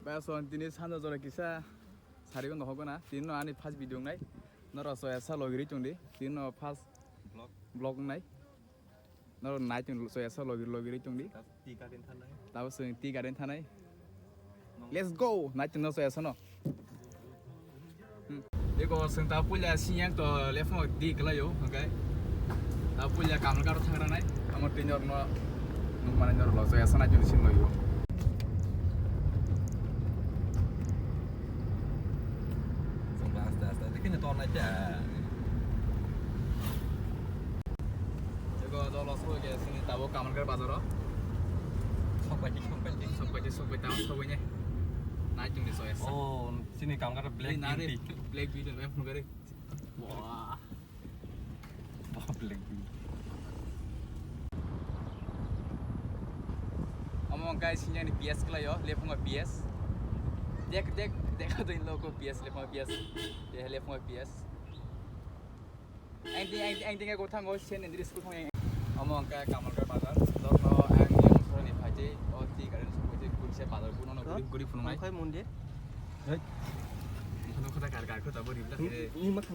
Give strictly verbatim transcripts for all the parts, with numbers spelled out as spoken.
Ason tini sanja jora kisa sarigo nohogona. Tini no ani first video nai. Noro soya sa logiri tongdi. Tini no first vlog nai. Noro nai tong soya sa logiri logiri tongdi. Tabo swing tea garden thanai. Let's go. Nai tong no soya sa no. Hmm. Eko swng ta puila siyang to left mo di kelayo, okay. Ta puila Kamalghat thang ranai, amo tini orno nung mani nor lo soya sana juni sin loyo. Swng ta aste aste, dekhe ni tor nai ta. Eko dolo soi ke sini tabo Kamalghat bazaro. Sok pai, sok pai, sok pai, sok pai, tamo sok pai ne. Nai tong di soya sa. Oh. Sini Kamalghat Black Beauty. Black Beauty, em, phone kare. Wah. Wah, Black Beauty. Omo guys, sini ni P S kelayo, lephunga P S. Dek, dek, dek, ada yang logo P S, lephunga P S. Ya, lephunga P S. Ang ting, ang ting, ang ting, aku thango, sen indri school thang. Omo angka Kamalghat bazar. Dokno ang yang sore ni phaji, o ti garin sokoi ti kunse bazar kuno no guri guri phunung ai. Kai mondir. Hei. Kono kota kar kar kota bori bla. Ni mak.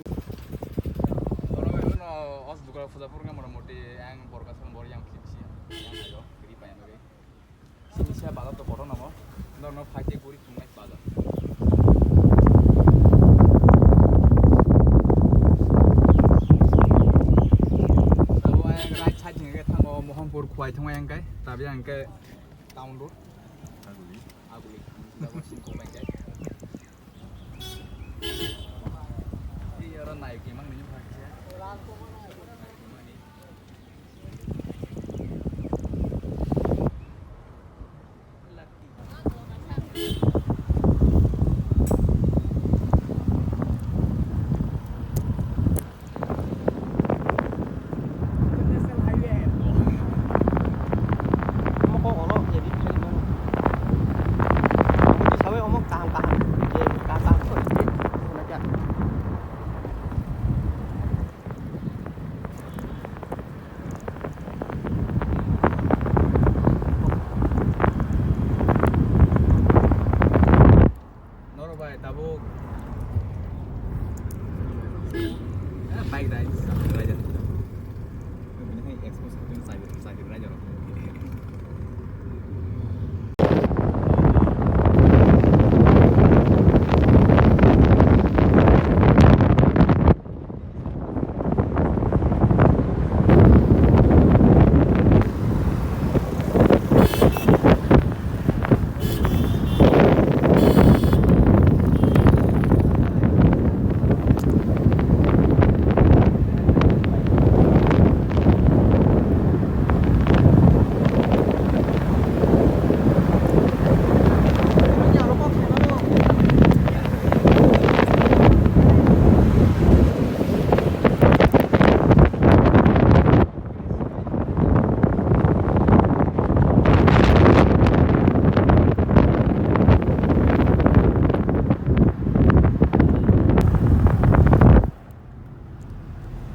Oro no os dukra puja purunga mora moti ang borga son bor yang pisi pisi. Yang ayo, guri pa yang guri. Sini sia bazar to kotor namo. Nor no phaite guri phungnai bazar. Tabo ayang right side hingke thango Mohanpur Khowai thangma yang kai. Tabi yang kai town road. Aguli. Aguli. Tabo sini phungnai kai. Iya ora naik imang ni phaite. Norok bai tabuk. Eh, bike ride, bike ride. Bini hai expose khe chai, chai ride.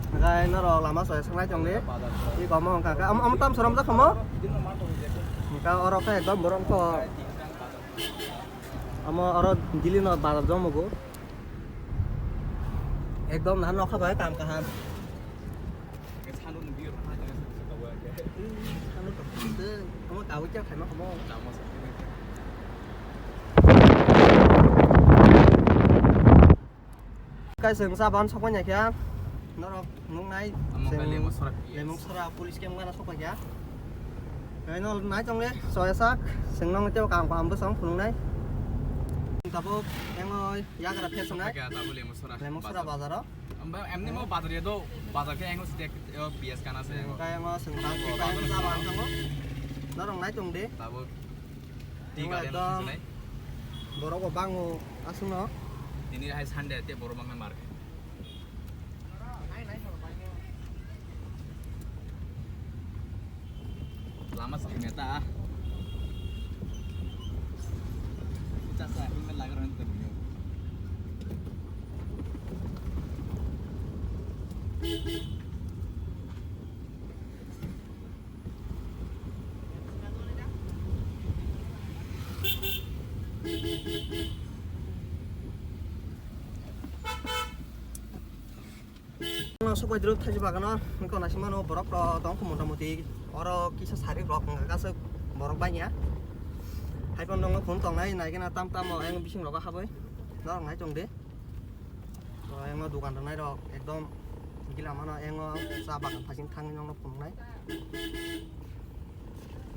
Hingke norok lama soya sanglai tongdi. Iko omo hingka khe, omo, omo tam sorom jak omo. Hingke oro khe ekdom borok kho. Omo oro dili no bazar jong mugo. Ekdom na nokha bai kam kaham. Omo kawi kya khaima omo. Kai chwng cha ban sokmani khe norok nuknai. Omo chwng khe Lemungsora P S. Lemungsora police camp gana sokma khe. Kaino nai tongle soya sak chwng nang teo kam kam bwsang phunuknai. Tabuk engo yagra phesonai. Sokma khe tabuk Lemungsora. Lemungsora bazar. Bazaro. Amba emni mo bazar ya do bazar khe engo stek P S gana se engo. Kai engo chwng ta bazar cha ban thango. Norok nai tong de. Tabuk. Tea garden ekdom khwlai. Borok bo bango aswkno. Tini hai Sunday te borok bangma market. Lama sakhe meta. Chasa helmet lagar han tong yo. Sokbai drop thaisi bagano, wngkha naisingmano borok rok tong kho motamoti. Oro kisa sari rok wngkha kaisa borok banya. Hai phano nongo phone tongnai, naikhe na tam tam o ayang bising rogo habwi. Norok nai tong di. O ayang o dogan rwnai rok ekdom gila mano, ayang o cha bagan phasing thangwi nongno phunuknai.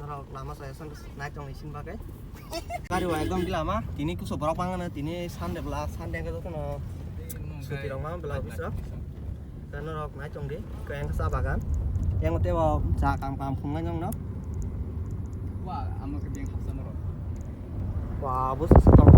Norok lama saya san nai tong isin bagwi. Gari o ekdom gila ma, tini kuso borok bangano, tini Sunday bla, Sunday wngkha jotono suti rok ma bla office rok. Tei norok nai tong di, khe ang cha bagan. Yang tei o cha kam kam khungnai nongno. Wa, amo khe beng hapsa norok. Wa, bo se tong.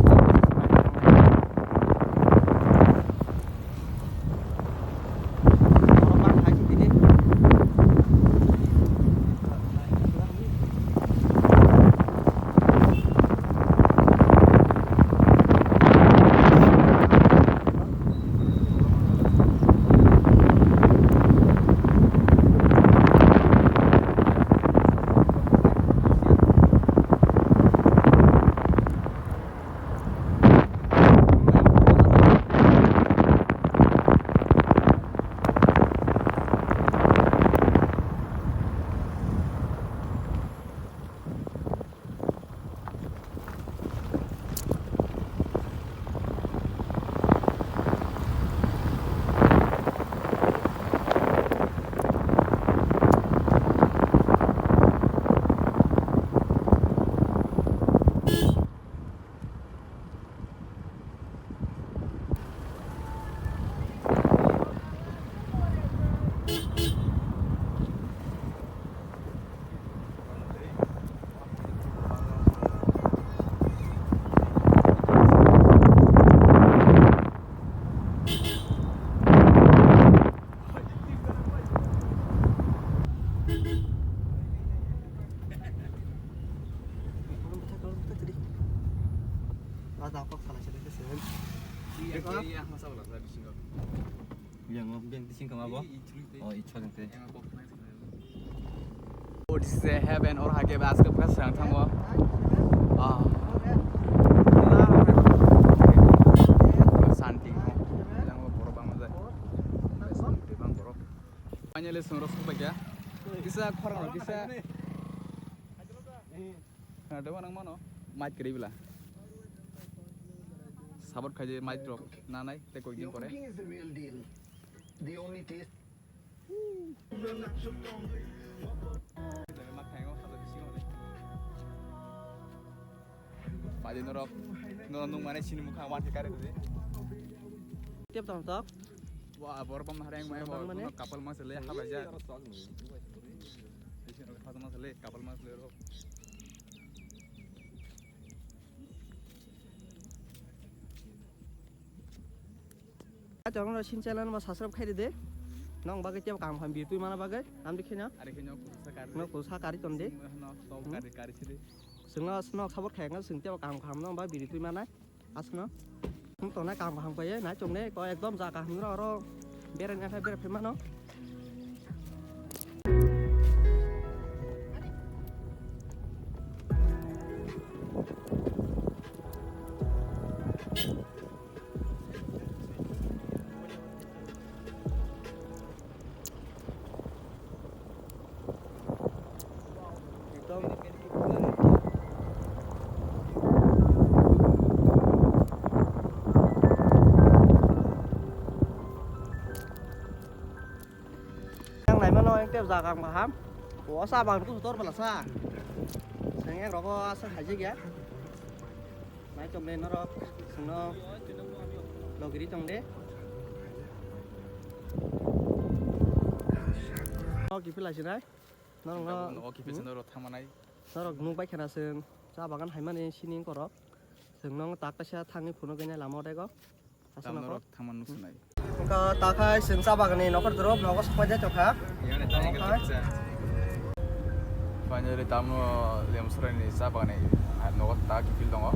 Yang beng bising kama bo? Oh, ichho dong te. Oh, this is a heaven or hake ba aske pura sang thango. Ah. Santi. Yang lo borok bang jai. Santi bang borok. Finally, song rok sok paikha. Kisa khorang rok kisa. Na, debo nang mano. Mic kwrwi bwla. Support khaidi mic rok nanai tei koi din pore. Padi norok, norok nung mane sini mukha wan kare de. Tep tong tok. Wa, bor bam hareng mai bor bam mane? Couple mas le haba ja. Couple mas le ro. Ato no sin channel ma subscribe khai de. Nong bagwi tep kam kham bi twi mana bagwi. Am dikhe na. Are khe no kusa kar. No kusa kari ton de. No to kari kari si de. Sengno sengno sabot khai ngal seng tep kam kham nong ba bi twi mana. Asno. Hum to na kam kham khai na chong ne ko ekdom ja ka hum ro ro. Bere na khai bere phe mano. Yang naimano yang tep jaga ang baham. O sa bang tu tor bala sa. Sengeng rogo asa haji ya. Nai chok le norok sengno logiri tong de. O kiphila sinai. Norok no. O kiphila sinai norok thamanai. Norok nuk bai khena seng cha bagan haimani sining korok. Sengno tak kaisa thangni phunuk gani lama odego. Aswk tamo nokho? Norok thangma nuk sinai. Wngkha takhai chwng cha baganni nokor drop nogo sokpai de tongkha. Finally tamo Lemsrai ni cha baganni nogo ta kiphil tongo.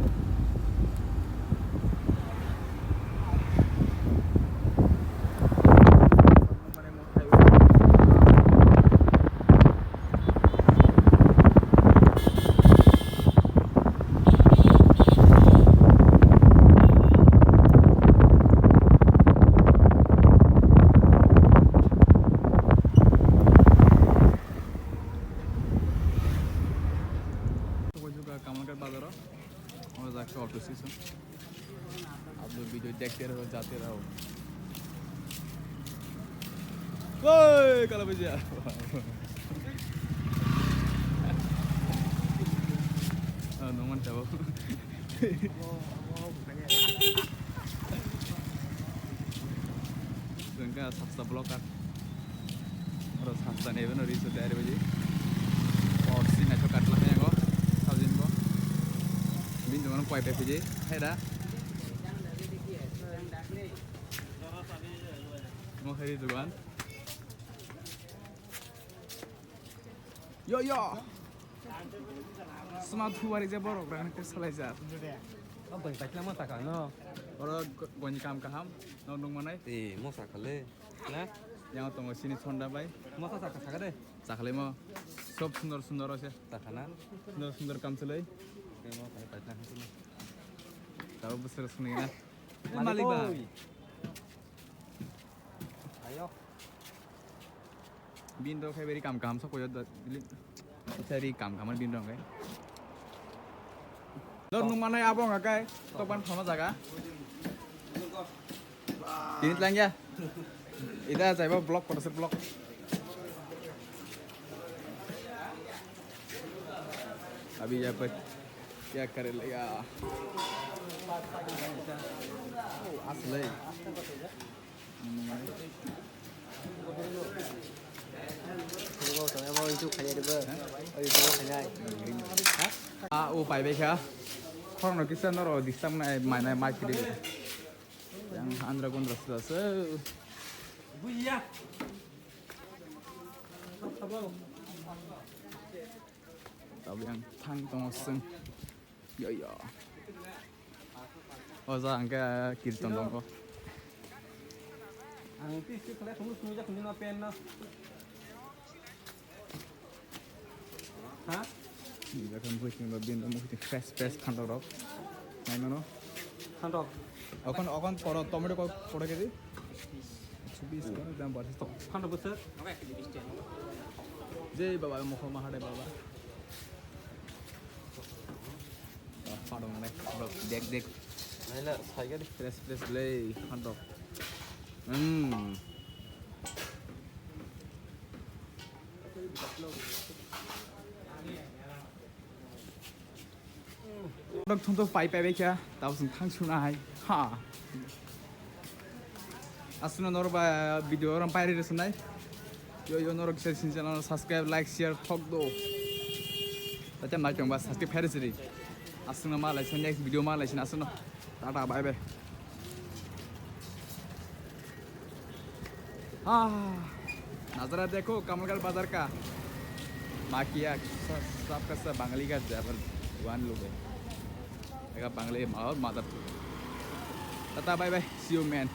Oro jak auto station. Aap log video dekhte raho, jate raho. Oi, kala bhaiya. Ah, no man chabo. Jengka saksa block at. Oro saksa ni ebono reach o tayari baji. Or si naithok katla khe yango. Sajin bo. Bini jongano koi pai phiji. Hai da. Mo hai dugan. Yo, yo. Sma thuwari je borok rang te salai ja. O bai paikla ma taka no. Oro go-, goni kam kaham. No nung manai. Te mo sakale. Na? Yang tongo sini thonda bai. Mo sa saka saka de. Sakale mo. Sob sundor sundor ase. Sakana. Sundor sundor kam chalai. Te mo bai paikla ma. Tabo busur suni na. Malik bai. Ayo. Bini rok khai beri kam kaham sok koyo da, bili. Sari kam kaham bini rok khai. Dor nung manai abo wngkha kai, tokban phano jaga. Tini tlang ya. Ida jaiba block kotor se block. Abi ya pai. Kya kare lega. Asle. Ah, o pai bai kha. Khorokno kisa noro disturb nai, mai nai, mai kiri. Yang andra gondra sila se. Buya. Tabuk yang thang tongo seng. Yo, yo. O ja hwnkhe kirtan tongo. Ang twi twi khlai thungwi sumui jak nini ma pen no. Ha? Jakhon bui sini ba bin mukti fresh fresh khandok rok. Nai mano. Khandok. Okon, okon poro tomato ko poro kedi. Chubis ko dam bar to. Khandok bwswk. Jai Baba, Mokho Mahadev Baba. Padong nai, bro, dek dek. Naila, saigari. Fresh fresh le, hando. Hmm. Product thung to pai pai bekha, tao sung thang suna hai. Ha. Aswkno norok ba video oro pairi rwswnai. Yo, yo, norok kisa sini channel subscribe, like, share thok do. Tata nai tong ba subscribe phairi siri. Aswkno ma laisa next video ma laisa aswkno. Tata bye bye. Ah, नजारा देखो कमलगढ़ बाजार का। माँ किया सब, सबका सब बंगाली का जबर वन लोग है। देखा बंगाली और mother. Tata bye bye, see you man.